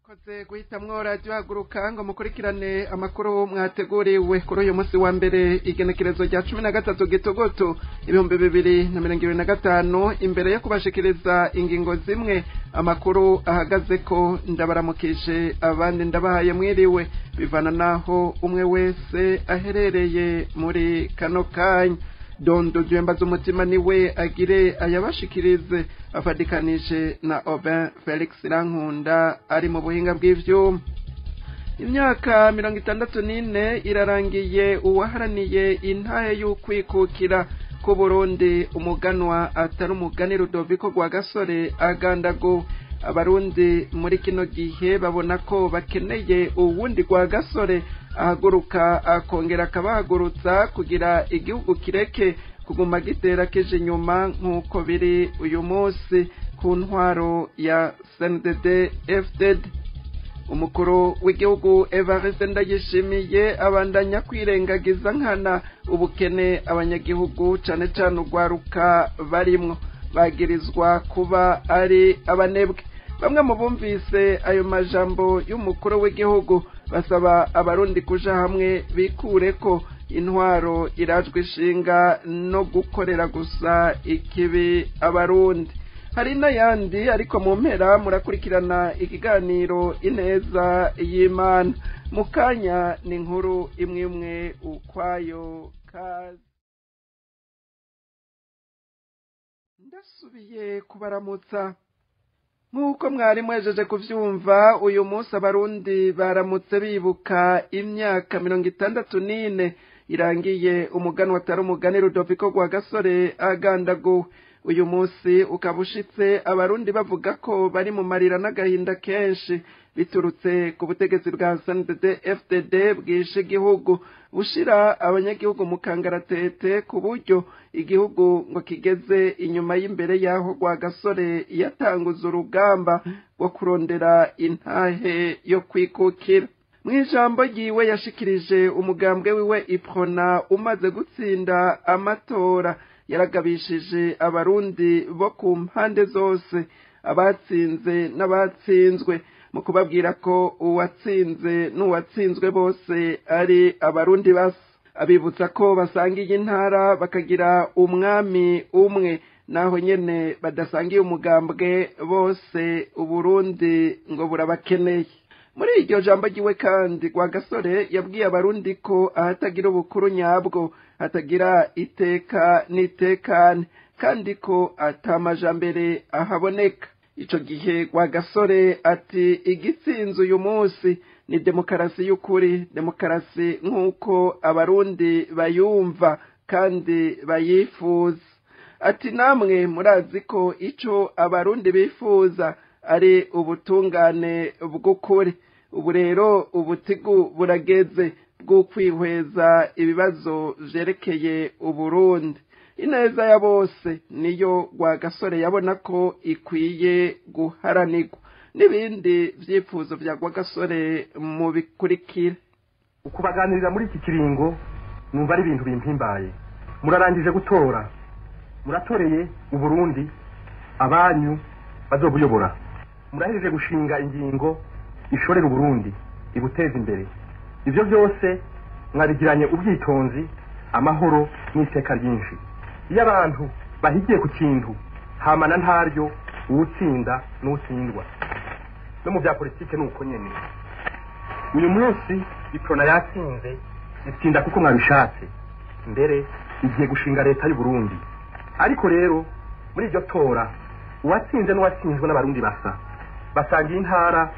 Mwakoze guhitamwo radiyo Haguruka ngo mukurikirane amakuru mwateguriwe kuri uyu munsi wa mbere, igenekerezo rya 13 Gitugutu 2025. Imbere yo kubashikiriza ingingo zimwe amakuru ahagaze ko, ndabaramukije, abandi ndabahaye mwiriwe, bivana naho umwe wese aherereye muri kano kanya. Dondo Jwemba z'umutima niwe agire ayabashikirize, afadikanije na Obin Felix Rankunda ari mu buhinga bw'ivyuma. Imyaka 64 irarangiye uwaharaniye intahe y'ukwikukira ku Burundi, umuganwa atari umugani Rudoviko Rwagasore, agandago. Abarundi muri kino gihe babona ko bakeneye uwundi Rwagasore ahaguruka akongera akabahagurutsa kugira igihugu kireke kuguma gitera kije inyuma nk'uko biri uyu munsi ku ntwaro ya CNDD FDD. Umukuru w'igihugu Evariste Ndayishimiye abandanya kwirengagiza nkana ubukene abanyagihugu, cane cane urwaruka, barimwo, bagirizwa kuba ari abanebwe. Bamwe mu bumvise ayo majambo y'umukuru w'igihugu basaba Abarundi kuja hamwe bikure ko intwaro irajwe ishinga no gukorera gusa ikibi Abarundi. Hari n'ayandi, ariko mu mpera murakurikirana ikiganiro Ineza y'Imana. Mu kanya ni inkuru imwe imwe ukwayo. Kazi, ndasubiye kubaramutsa. Nk'uko mwari mwejeje kuvyumva, uyu munsi Abarundi baramutse bibuka imyaka 64 irangiye umuganwa atari umugani Rudoviko Rwagasore agandaguwe. Uyu munsi ukaba ushitse Abarundi bavuga ko bari mu marira n'agahinda kenshi biturutse ku butegetsi bwa CNDD FDD bwishe igihugu, bushira abanyagihugu mu kangaratete, ku buryo igihugu ngo kigeze inyuma y'imbere y'aho Rwagasore yatanguza urugamba rwo kurondera intahe yo kwikukira. Mw'ijambo ryiwe yashikirije umugambwe wiwe Iprona umaze gutsinda amatora, yaragabishije Abarundi bo ku mpande zose, abatsinze n'abatsinzwe, mu kubabwira ko uwatsinze n'uwatsinzwe bose ari Abarundi basa, abibutsa ko basangiye intara, bakagira umwami umwe, naho nyene badasangiye umugambwe, bose Uburundi ngo burabakeneye. Muri iryo jambo ryiwe kandi, Rwagasore yabwiye Abarundi ko ahatagira ubukuru nyabwo hatagira iteka n'itekane, kandi ko atamajambere ahaboneka. Ico gihe Rwagasore ati: "Igitsinze uyu munsi ni demokarasi y'ukuri, demokarasi nk'uko Abarundi bayumva kandi bayifuza." Ati: "Namwe murazi ko ico Abarundi bifuza ari ubutungane bw'ukuri. Ubu rero ubutigu burageze bw'ukwihweza ibibazo vyerekeye Uburundi." Ineza ya bose niyo Rwagasore yabona ko ikwiye guharanirwa. N'ibindi vyifuzo vya Rwagasore mu bikurikira. Ukubaganirira muri iki kiringo numva ari ibintu bimpimbaye. Murarangije gutora, muratoreye Uburundi abanyu bazobuyobora, murahejeje gushinga ingingo ishorera Uburundi ibuteza imbere. Ibyo byose mwabigiranye ubwitonzi, amahoro n'iteka ryinshi. Iyo abantu bahigiye ku kintu, hamana ntaryo uwutsinda n'utsindwa. No mu bya politike ni uko nyene. Uyu munsi Iprona yatsinze, itsinda kuko mwabishatse, mbere igiye gushinga leta y'u Burundi. Ariko rero muri iryo tora uwatsinze n'uwatsinzwe n'Abarundi basa, basangiye intara,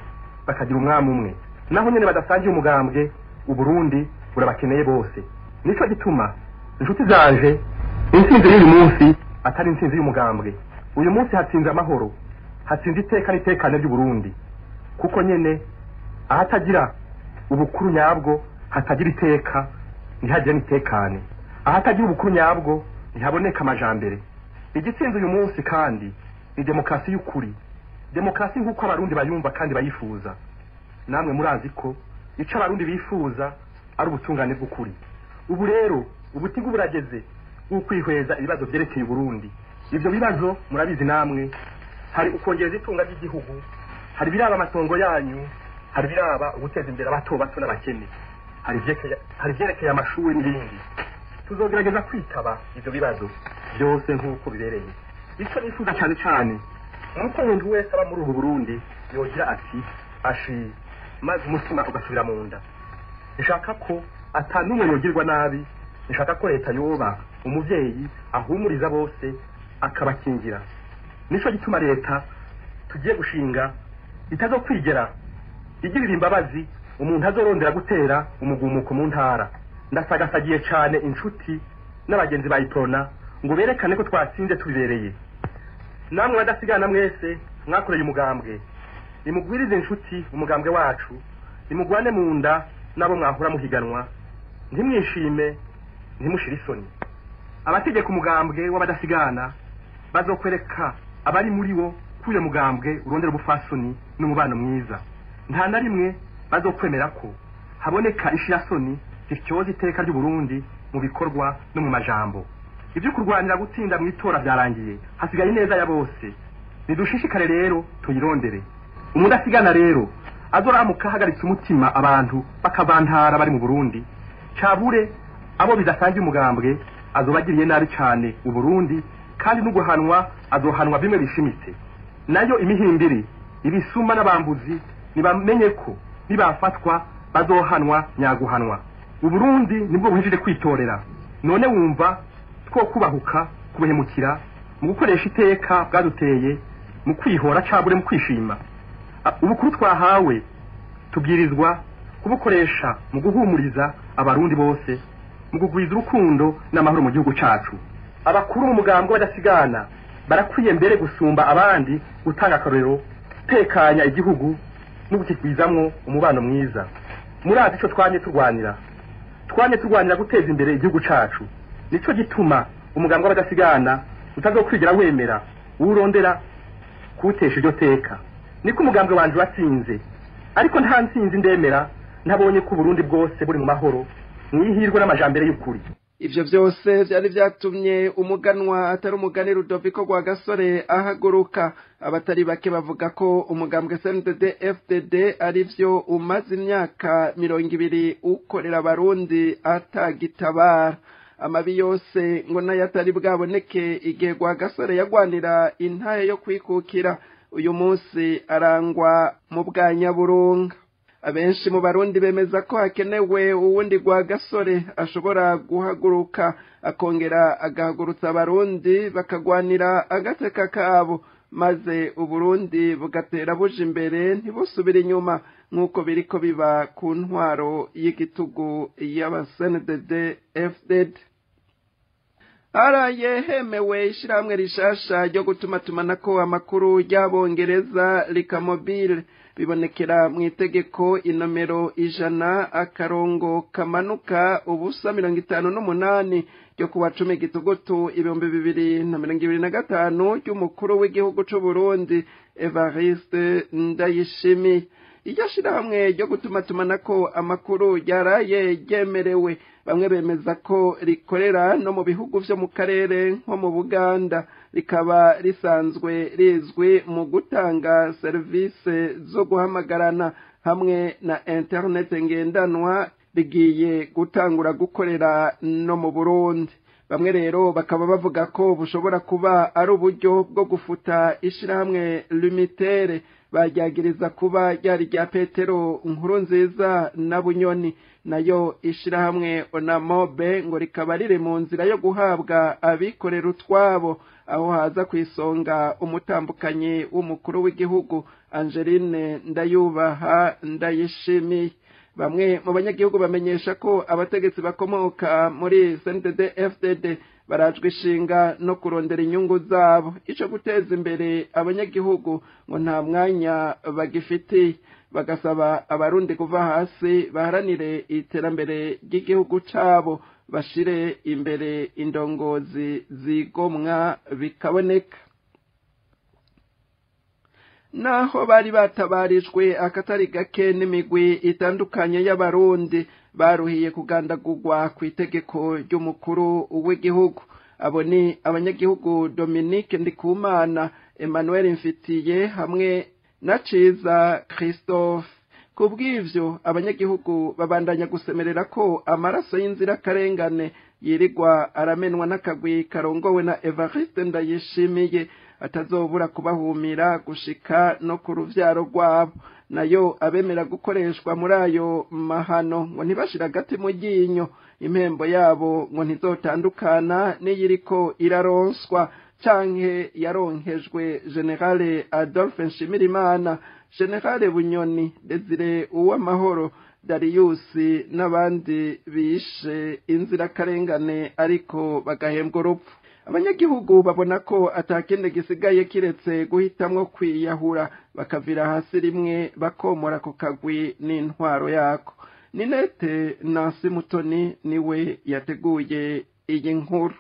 bakagira umwami umwe, naho nyene badasangiye umugambwe, Uburundi burabakeneye bose. Nico gituma, inshuti zanje, intsinzi y'uyu munsi atari intsinzi y'umugambwe. Uyu munsi hatsinze amahoro, hatsinze iteka n'itekane ry'Uburundi, kuko nyene ahatagira ubukuru nyabwo hatagira iteka, ntihagire n'itekane. Ahatagira ubukuru nyabwo ntihaboneka amajambere. Igitsinze uyu munsi kandi ni demokarasi y'ukuri, demokarasi nk'uko Abarundi bayumva kandi bayifuza. Namwe murazi ko ico Abarundi bifuza ari ubutungane bw'ukuri. Ubu rero ubutigu burageze bw'ukwihweza ibibazo vyerekeye Uburundi. Ivyo bibazo murabizi namwe: hari ukongereza itunga ry'igihugu, Hari ibiraba amatongo yanyu, hari ibiraba uguteza imbere abato bato n'abakene, hari ivyerekeye amashuri n'ibindi. Tuzogerageza kwitaba ivyo bibazo byose nk'uko bibereye. Icyo nifuza cyane cyane nuko umuntu wese aba muri ubu Burundi yogira ati ashi, maze umutima ugasubira mu nda. Nshaka ko atanumwe yogirwa nabi, nshaka ko leta yoba umuvyeyi ahumuriza bose akabakingira. Nico gituma leta tugiye gushinga itazokwigera igirira imbabazi umuntu azorondera gutera umugumuko mu ntara. Ndasagasagiye cyane inshuti n'abagenzi bayiprona ngo berekane ko twatsinze tubibereye. Namwe badasigana mwese mwakoreye umugambwe, nimugwirize inshuti umugambwe wacu, nimugwane mu nda nabo mwahura muhiganwa, ntimwishime ntimushire isoni. Abategeka umugambwe w'abadasigana bazokwereka abari muri wo kuyo mugambwe urondera ubufasoni n'umubano mwiza. Nta na rimwe bazokwemera ko haboneka ishirasoni zityoza iteka ry'u Burundi mu bikorwa no mu majambo. Ibyo kurwanira gutsinda mu itora byarangiye, hasigaye ineza ya bose. Nidushishikare rero tuyirondere. Umudasigana rero azoramuka ahagaritse umutima abantu bakabantara bari mu Burundi, cabure abo bidasangiye umugambwe azobagiriye nabi cyane u Burundi, kandi n'uguhanwa azohanwa bimwe bishimitse. Nayo imihimbiri, ibisuma n'abambuzi nibamenye ko nibafatwa bazohanwa nyaguhanwa. U Burundi nibwo buhijije kwitorera, none wumva two kubahuka kubuhemukira mu gukoresha iteka bwaduteye mu kwihora cabure mu kwishima. Ubukuru twahawe tubwirizwa kubukoresha mu guhumuriza abarundi bose, mu kugwiza urukundo n'amahoro mu gihugu cacu. Abakuru mu mugambwe badasigana barakwiye mbere gusumba abandi gutanga akarorero, tekanya igihugu no gukigwizamwo umubano mwiza. Murazi ico twamye turwanira, twamye turwanira guteza imbere igihugu cacu. Nico gituma umugambwe w'abadasigana utazokwigira wemera urondera kutesha iryo teka. Niko umugambwe wanje watsinze, ariko nta ntsinzi ndemera ntabonye ko Burundi bwose buri mu mahoro, mwihirwe n'amajambere y'ukuri. Ivyo vyose vyari vyatumye umuganwa atari umugani Rudoviko Rwagasore ahaguruka. Abatari bake bavuga ko umugambwe CNDD FDD ari vyo umaze imyaka 20 ukorera abarundi atagitabara. Amabi yose ngo nayo atari bwaboneke igihe Rwagasore yagwanira intahe yo kwikukira, uyu munsi arangwa mu bwa Nyaburunga. Abenshi mu Barundi bemeza ko hakenewe uwundi Rwagasore ashobora guhaguruka akongera agahagurutsa abarundi bakagwanira agateka kabo, maze Uburundi bugatera buja imbere ntibusubire inyuma nk'uko biriko biba ku ntwaro y'igitugu y'aba CNDD FDD. Haraye hemewe ishirahamwe rishasha ryo gutumatumanako amakuru ry'Abongereza Lycamobile, bibonekera mu itegeko inomero 100 akarongo kamanuka ubusa 58 ryo kuwa 10 Gitugutu 2025 ry'umukuru w'igihugu c'u Burundi Evariste Ndayishimiye. Iryo shirahamwe ryo gutumatumanako amakuru ryaraye ryemerewe, bamwe bemeza ko rikorera no mu bihugu vyo mu karere nko mu Buganda, rikaba risanzwe rizwi mu gutanga serivisi zo guhamagarana hamwe na internet ngendanwa, rigiye gutangura gukorera no mu Burundi. Bamwe rero bakaba bavuga ko bushobora kuba ari uburyo bwo gufuta ishirahamwe Lumitere baryagiriza kuba ryari rya Petero Nkurunziza na Bunyoni, nayo ishirahamwe Onamobe ngo rikaba riri mu nzira yo guhabwa abikorera utwabo, aho haza kwisonga umutambukanyi w'umukuru w'igihugu Angeline Ndayubaha Ndayishimiye. Bamwe mu banyagihugu bamenyesha ko abategetsi bakomoka muri CNDD FDD barajwe ishinga no kurondera inyungu zabo, ico guteza imbere abanyagihugu ngo nta mwanya bagifitiye, bagasaba abarundi kuva hasi baharanire iterambere ry'igihugu cabo, bashire imbere indongozi zigomwa bikaboneka. Naho bari batabarijwe akatari gake n'imigwi itandukanye y'abarundi baruhiye kugandagurwa ku itegeko ry'umukuru w'igihugu. Abo ni abanyagihugu Dominique Ndikumana, Emmanuel Mfitiye hamwe na Ciza Christophe. Kubw'ivyo abanyagihugu babandanya gusemerera ko amaraso y'inzirakarengane yirigwa aramenwa n'akagwi karongowe na Evariste Ndayishimiye atazobura kubahumira gushika no ku ruvyaro rwabo. Nayo abemera gukoreshwa muri ayo mahano ngo ntibashira agati mu ryinyo, impembo yabo ngo ntizotandukana n'iyiriko iraronswa canke yaronkejwe Generale Adolphe Nshimirimana, Generale Bunyoni, Desire Uwamahoro, Darius n'abandi bishe inzirakarengane ariko bagahembwa urupfu. Abanyagihugu babona ko atakindi gisigaye kiretse guhitamwo kwiyahura, bakavira hasi rimwe bakomora ku kagwi n'intwaro yako. Ninete Nancy Mutoni niwe yateguye iyi nkuru.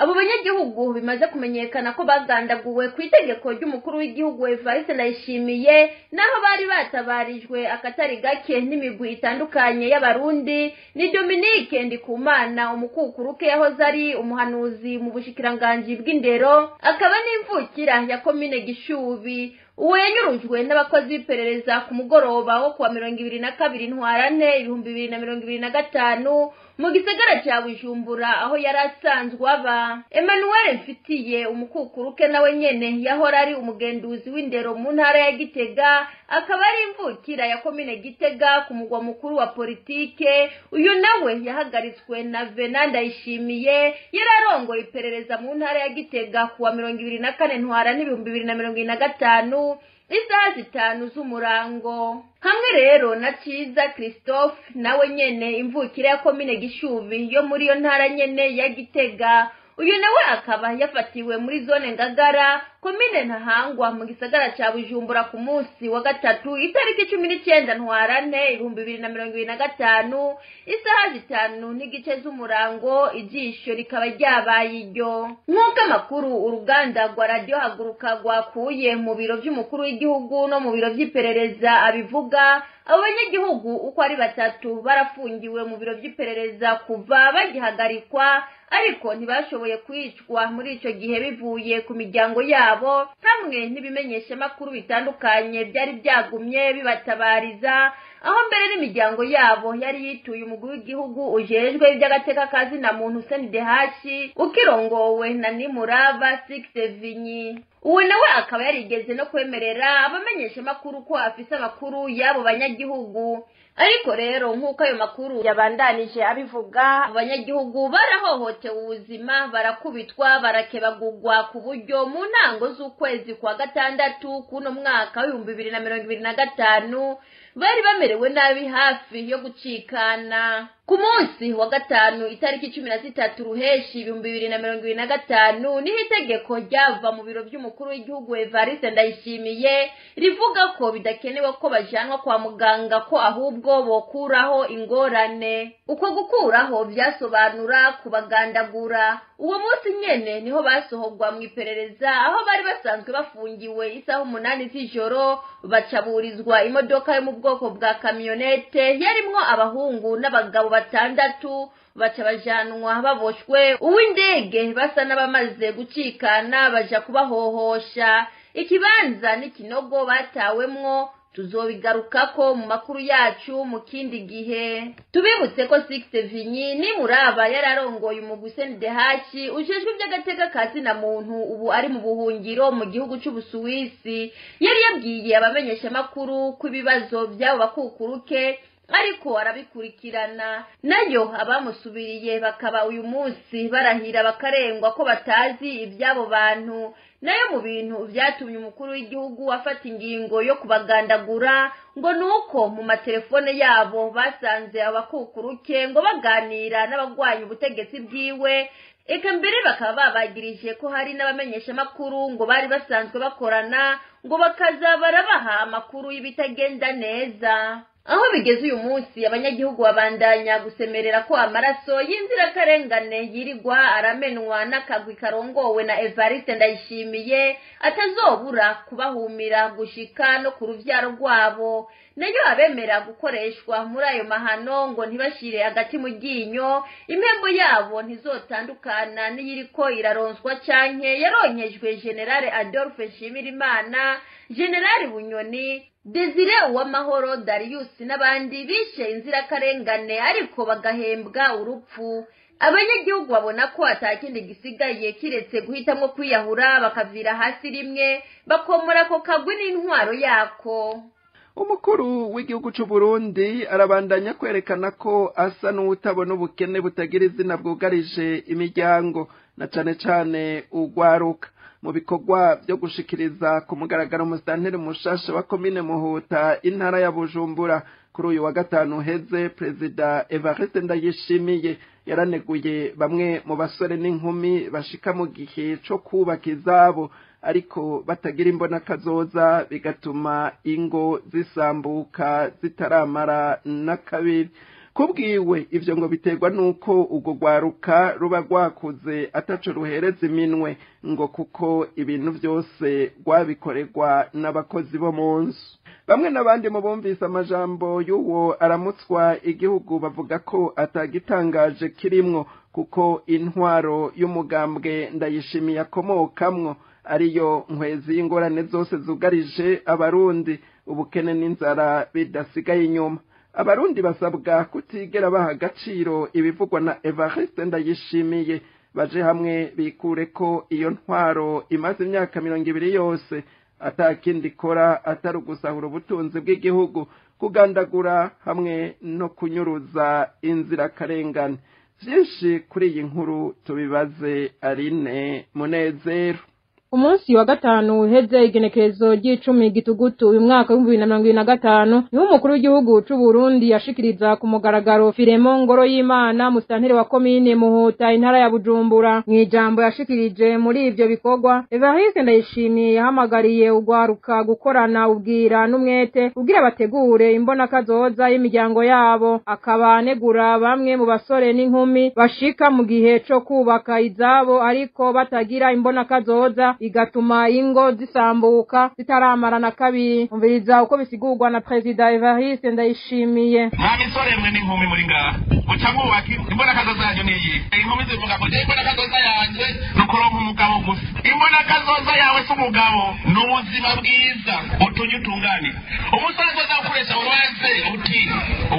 Abo banyagihugu bimaze kumenyekana ko bagandaguwe ku itegeko ry'umukuru w'igihugu Evariste Ndayishimiye, naho bari batabarijwe akatari gake n'imigwi itandukanye y'abarundi, ni Dominique Ndikumana umukukuruke yahoze ari umuhanuzi mu bushikiranganji bw'indero, akaba n'imvukira ya komine Gishubi. Uwo yanyurujwe n'abakozi b'iperereza ku mugoroba wo kuwa 22 Ntwarante 2025 mu gisagara ca Bujumbura aho yari asanzwe aba. Emmanuel Mfitiye umukukuruke nawe nyene yahora ari umugenduzi w'indero mu ntara ya Gitega, akaba ari imvukira ya komine Gitega ku mugwa mukuru wa politike. Uyu nawe yahagaritswe na Venant Ndayishimiye yari arongoye iperereza mu ntara ya Gitega kuwa 24 Ntwarante 2025 isaha 5 z'umurango. Hamwe rero na Ciza Christophe nawe nyene imvukira ya komine Gishubi yo muri yo ntara nyene ya Gitega. Uyu nawe akaba yafatiwe muri zone Ngagara komine Ntahangwa mu gisagara ca Bujumbura ku munsi wa gatatu itariki 19 Ntwarante 2025 isaha 5:15 z'umurango, ijisho rikaba ryabaye iryo. Nk'uko amakuru uruganda rwa Radio Haguruka rwakuye mu biro vy'umukuru w'igihugu no mu biro vy'iperereza abivuga, abo banyagihugu uko ari batatu barafungiwe mu biro vy'iperereza kuva bagihagarikwa, ariko ntibashoboye kwicwa muri ico gihe bivuye ku miryango yabo hamwe n'ibimenyeshamakuru bitandukanye byari byagumye bibatabariza, aho mbere n'imiryango yabo yari yituye umugwi w'igihugu ujejwe iby'agateka ka zina muntu CNDH ukirongowe na Nimuraba Sixte Vinyi. Uwo nawe akaba yarigeze no kwemerera abamenyeshamakuru ko afise amakuru y'abo banyagihugu. Ariko rero nk'uko ayo makuru yabandanije abivuga, abanyagihugu barahohotewe ubuzima, barakubitwa, barakebagurwa ku buryo mu ntango z'ukwezi kwa gatandatu kuno mwaka w'2025 bari bamerewe nabi hafi yo gucikana. Ku munsi wa gatanu itariki 13 Ruheshi 2025 niho itegeko ryava mu biro by'umukuru w'igihugu Evariste Ndayishimiye rivuga ko bidakenewe ko bajanwa kwa muganga, ko ahubwo bokuraho ingorane. Uko gukuraho byasobanura kubagandagura. Uwo munsi nyene niho basohogwa mu iperereza aho bari basanzwe bafungiwe isaha 8 z'ijoro, bacaburizwa imodoka yo mu bwoko bwa kamyonete yarimwo abahungu n'abagabo batandatu, baca bajanwa baboshwe uw'indege basa n'abamaze gucikana baja kubahohosha. Ikibanza n'ikinogo batawemwo tuzobigarukako mu makuru yacu mu kindi gihe. Tubibutse ko Sixte Vinyi Nimuraba yararongoye umugwi CNDH ujejwe iby'agateka ka zina muntu, ubu ari mu buhungiro mu gihugu c'Ubusuwisi. Yari yabwiye abamenyeshamakuru ko ibibazo by'abo bakukuruke ariko arabikurikirana, nayo abamusubiriye bakaba uyu munsi barahira bakarengwa ko batazi iby'abo bantu. Nayo mu bintu vyatumye umukuru w'igihugu afata ingingo yo kubagandagura ngo nuko mu matelefone yabo basanze abakukuruke ngo baganira n'abagwanya ubutegetsi bwiwe, eka mbere bakaba babagirije ko hari n'abamenyeshamakuru ngo bari basanzwe bakorana ngo bakaza barabaha amakuru y'ibitagenda neza. Aho bigeze uyu munsi, abanyagihugu babandanya gusemerera ko amaraso y'inzirakarengane yirirwa aramenwa n'akagwi karongowe na Evariste Ndayishimiye atazobura kubahumira gushika no ku ruvyaro rwabo. Nayo abemera gukoreshwa muri ayo mahano ngo ntibashire agati mu ryinyo, impembo yabo ntizotandukana n'iyiriko iraronswa canke yaronkejwe General Adolphe Nshimirimana, General Bunyoni, Desire Uwamahoro, Darius n'abandi bishe inzirakarengane ariko bagahembwa urupfu. Abanyagihugu babona ko atakindi gisigaye kiretse guhitamwo kwiyahura, bakavira hasi rimwe, bakomora ko kagwi n'intwaro yako. Umukuru w'igihugu c'u Burundi arabandanya kwerekana ko asa n'uwutabona ubukene butagira izina bwugarije imiryango, na cane cane urwaruka. Mu bikorwa byo gushikiriza ku mugaragaro umusitanteri mushasha wa komine Muhuta, intara ya Bujumbura, kuri uyu wa gatanu uheze, Perezida Evariste Ndayishimiye yaraneguye bamwe mu basore n'inkumi bashika mu gihe co kubaka izabo ariko batagira imbona kazoza, bigatuma ingo zisambuka zitaramara na kabiri. Kubwiwe, ivyo ngo biterwa nuko urwo rwaruka ruba rwakuze ataco ruhereza iminwe, ngo kuko ibintu vyose rwabikorerwa n'abakozi bo mu nzu. Bamwe n'abandi mu bumvise amajambo y'uwo aramutswa igihugu bavuga ko atagitangaje kirimwo, kuko intwaro y'umugambwe Ndayishimiye akomokamwo ariyo nkwezi y'ingorane zose zugarije Abarundi, ubukene n'inzara bidasigaye inyuma. Abarundi basabwa kutigera baha agaciro ibivugwa na Evariste Ndayishimiye, baje hamwe bikure ko iyo ntwaro imaze imyaka 20 yose atakindi ikora atari ugusahura ubutunzi bw'igihugu, kugandagura hamwe no kunyuruza inzirakarengane. Vyinshi kuri iyi nkuru tubibaze Aline Munezero. Umunsi wa gatanu uheze, igenekerezo ry'10 Gitugutu uyu mwaka w'2025, niho umukuru w'igihugu c'u Burundi yashikiriza ku mugaragaro Firemo Ngoro y'Imana, musitanteri wa komine Muhuta, intara ya Bujumbura. Mw'ijambo yashikirije muri ivyo bikorwa, Evariste Ndayishimiye yahamagariye urwaruka gukorana ubwira n'umwete kugira bategure imbonakazoza y'imiryango yabo, akaba anegura bamwe mu basore n'inkumi bashika mu gihe co kubaka izabo ariko batagira imbonakazoza, bigatuma ingo zisambuka zitaramara na kabiri. Umviriza uko bisigurwa na Perezida Evariste Ndayishimiye. Mwa misore mwe n'inkumi muri ngaha, muca mwubaka imbonakazoza yanyu niyi. Inkumi zivuga ngo imbonakazoza yanje ni ukuronka umugabo gusa. Imbonakazoza yawe si umugabo, ni ubuzima bwiza utunye utunganira. Umusore azoza gukoresha urubanze uti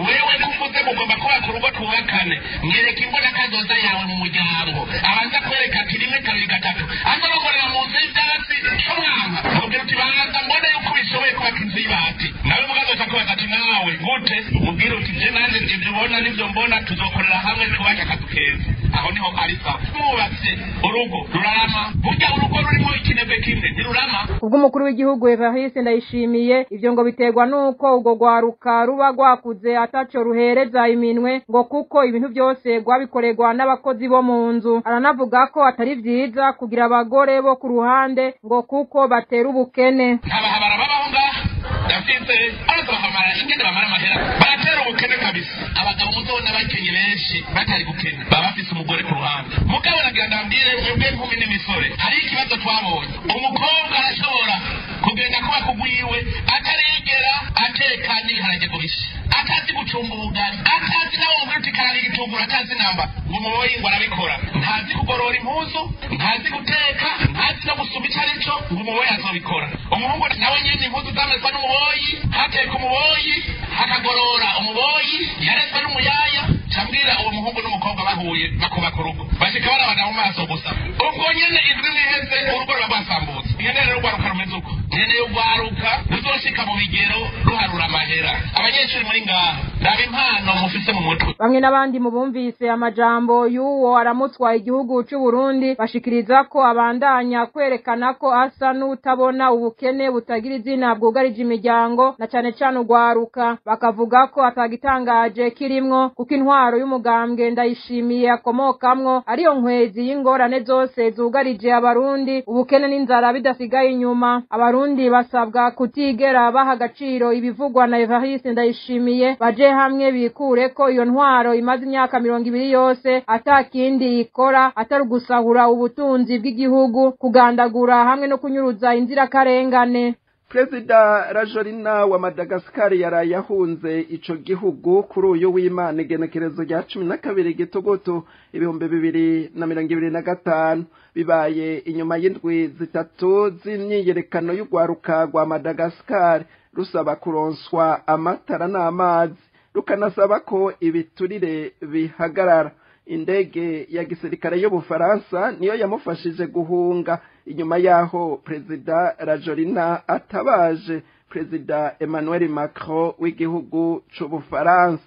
wewe kuvuze mugomba kubaka urugo twubakane, mwereka imbonakazoza yawe mu muryango, abanza kwereka ati rimwe, kabiri, gatatu, azorongorera mu nzu y'ivyatsi c'umwana, mubwira uti banza mbone yuko ubishoboye kubaka inzu y'ibati. Nawe mugazoca kubaza ati nawe gute? Mubwire uti je nanje ivyo ubona nivyo mbona, tuzokorera hamwe twubake akazu keza. Aho niho ari sawa. Mwubatse urugo rurarama. Burya urugo rurimo ikinebwe kimwe ntirurama. Kubw'umukuru w'igihugu Evariste Ndayishimiye, ivyo ngo biterwa nuko urwo rwaruka ruba rwakuze ataco ruhereza iminwe, ngo kuko ibintu vyose rwabikorerwa n'abakozi bo mu nzu. Aranavuga ko atari vyiza kugira abagore bo ku ruhande, ngo kuko batera ubukene. Ntabahabara babaho ngaha ndafise ariko bahamara ingene bamara amahera, baratera ubukene kabisa. Abagabo muzobona bakenye benshi batari gukena baba bafise umugore ku ruhande. Mugabo nagira ndabwire mwebwe nkumi n'imisore, hariho ikibazo twabonye. Umukobwa arashobora kugenda kuba kugwiwe atarigera ateka n'ibiharage ngo bishe, atazi gucumba ubugari, atazi nawe umubwira uti karara igitunguru, atazi namba ngo umuboyi ngo arabikora, ntazi kugorora impuzu, ntazi guteka, ntazi no gusuma ico arico, ngo umuboyi azobikora. Umuhungu nawe nyene impuzu zameswa n'umuboyi, hateka umuboyi, hakagorora umuboyi, yarezwe n'umuyaya. Cambwira uwo muhungu n'umukobwa bahuye bakubaka urugo, bashika barabana mu maso gusa, ubwo nyene indwi iheze urugo ruba rwasambutse. Nyene rero urwaruka rumeze uko nyene urwaruka ruzoshika mu bigero ruharura amahera. Abanyeshuri muri ngaha, Raba impano mufise mu mutwe. Bamwe n'abandi mu bumvise amajambo y'uwo aramutswa igihugu c'u Burundi bashikiriza ko abandanya kwerekana ko asa n'utabona ubukene butagira izina bwugarije imiryango na cane cane urwaruka, bakavuga ko atagitangaje kirimwo kuko intwaro y'umugambwe Ndayishimiye akomokamwo ariyo nkwezi y'ingorane zose zugarije abarundi, ubukene n'inzara bidasigaye inyuma. Abarundi basabwa kutigera baha agaciro ibivugwa na Evariste Ndayishimiye, baje hamwe bikure ko iyo ntwaro imaze imyaka 20 yose atakindi ikora atari gusahura ubutunzi bw'igihugu, kugandagura hamwe no kunyuruza inzirakarengane. Perezida Rajoelina wa Madagascar yaraye ahunze ico gihugu kuri uyu w'Imana igenekerezo rya 12 Gitugutu 2025, bibaye inyuma y'indwi zitatu z'imyiyerekano y'urwaruka rwa Madagascar rusaba kuronswa amatara n'amazi, rukanasaba ko ibiturire bihagarara. Indege ya gisirikare y'Ubufaransa niyo yamufashije guhunga inyuma yaho Perezida Rajoelina atabaje Perezida Emmanuel Macron w'igihugu c'Ubufaransa.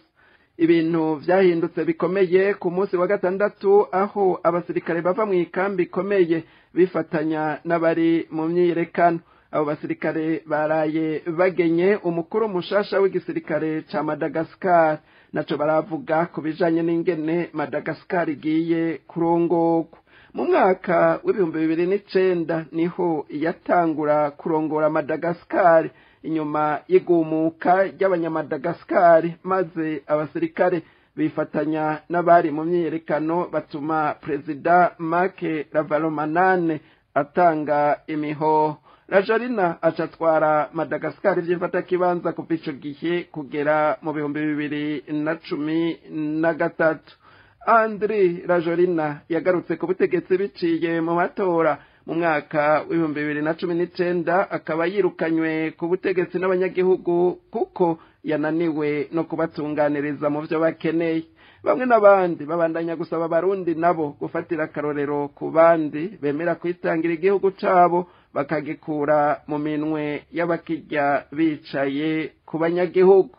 Ibintu vyahindutse bikomeye ku munsi wa gatandatu aho abasirikare bava mu ikambi ikomeye bifatanya n'abari mu myiyerekano. Abo basirikare baraye bagenye umukuru mushasha w'igisirikare ca Madagascar, naco baravuga ku bijanye n'ingene Madagascar igiye kurongorwa. Mu mwaka w'2009 niho yatangura kurongora Madagascar inyuma y'igumuka ry'abanyamadagascar, maze abasirikare bifatanya n'abari mu myiyerekano batuma Perezida Marc Ravalomanana atanga imihoho. Rajoelina acatwara Madagascar vy'imfatakibanza kuva ico gihe kugera mu 2013. Andry Rajoelina yagarutse ku butegetsi biciye mu matora mu mwaka w'2019, akaba yirukanywe ku butegetsi n'abanyagihugu kuko yananiwe no kubatunganiriza mu vyo bakeneye. Bamwe n'abandi babandanya gusaba abarundi nabo gufatira akarorero ku bandi bemera kwitangira igihugu cabo bakagikura mu minwe y'abakirya bicaye ku banyagihugu.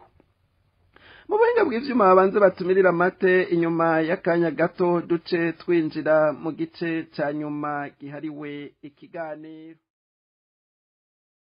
Mu buhinga bw'ivyuma babanze batumirira amate inyuma y'akanya gato duce twinjira mu gice ca nyuma gihariwe ikiganiro.